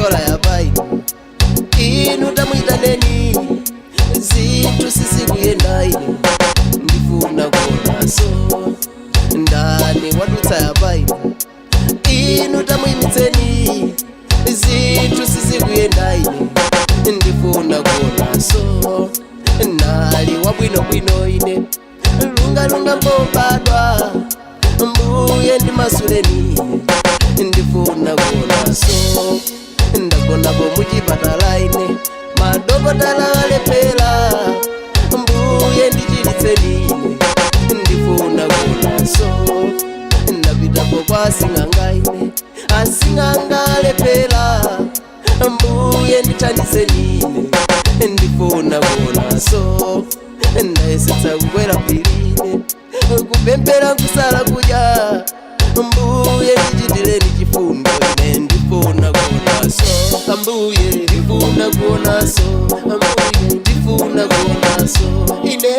Wapyola yapai, inu tamwitaneni, zinthu sizikuyenda ine ndifuna kuonaso. Ndani wadutsa yapai, inu tamuyimitseni, zinthu sizikuyenda ine ndifuna kuonaso. Nali wabwinobwino ine, lungalunga mbobadwa, mbuye ndimasuleni, ndifuna kuonaso. Ndagonapo muchipatala ine, madokotala alephera, mbuye ndichilitseni ine ndifuna kuonaso. Ndapitapo kwa sing'anga ine, asing'anga alephera, mbuye ndithandizeni ine ndifuna kuonaso. Ndayesetsa kukwera phiri ine, kupemphera kusala kudya, mbuye ndichitireni chifundo ine ndifuna kuonaso. Ambuye ndifuna kuonaso, ambuye ndifuna kuonaso, ine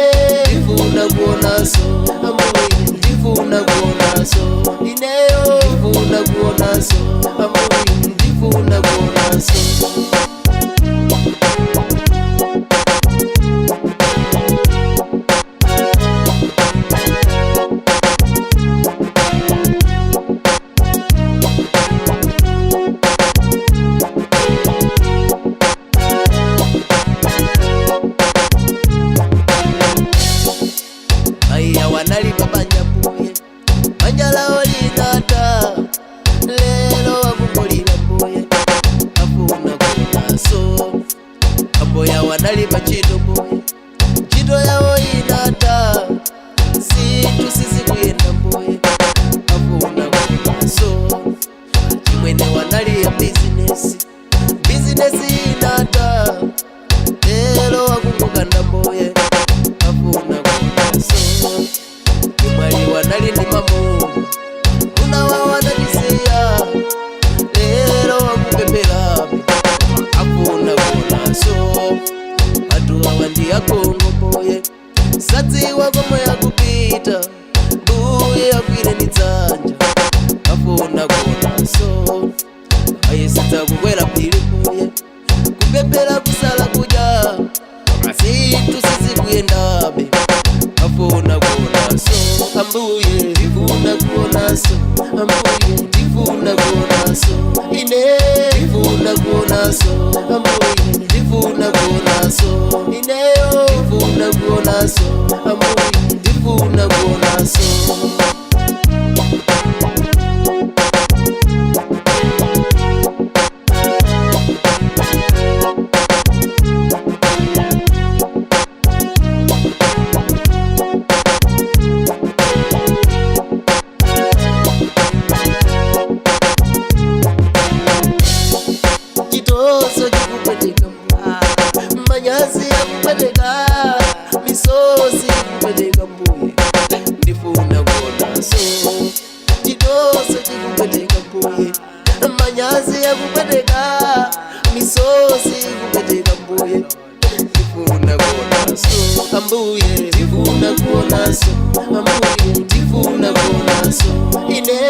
ndifuna kuonaso, ambuye ndifuna kuonaso, ineyo ndifuna kuonaso, ambuye ndifuna kuonaso. Aya wanalipa banja mbuye, banja lao linata, lelo wakukulira mbuye, afuna kuonaso. Amboya wanalipa ntchito mbuye, ntchito yawo inata, zinthu sizikuyenda mbuye, afuna kuonaso. Chimwene wanaliya bizinesi, bizinesi inata, lelo wakungukanda mbuye, afuna kuonaso. Imwali wanali ndi mamu una wawo anatisiya, lero wakupempherabe, afuna kuonaso. Anthu awa ndi akhungu mbuye, sadziwa komwe akupita, mbuye agwireni dzanja, afuna kuonaso. Ayesetsa kukwera phiri mbuye, kupemphera kusala kudya, zinthu sizikuyendabe, afuna kuonaso. Ambuye ndifuna kuonaso, ambuye ndifuna kuonaso, ine ndifuna kuonaso, ambuye ndifuna kuonaso, ineyo ndifuna kuonaso, ambuye ndifuna kuonaso. Chitoso chikupweteka, manyazi akupweteka, misozi ikupweteka, mbuye ndifuna kuonaso. Chitoso chikupweteka mbuye, manyazi akupweteka, misozi ikupweteka, mbuye ndifuna kuonaso. Ambuye ndifuna kuonaso, ambuye ndifuna kuonaso, ine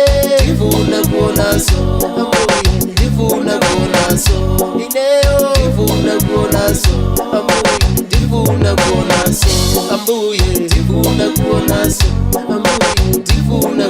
ndifuna kuonaso, ambuye ndifuna kuonaso, ineyo ndifuna kuonaso, ambuye ndifuna kuonaso, ambuye ndifuna kuonaso, ambuye ndifuna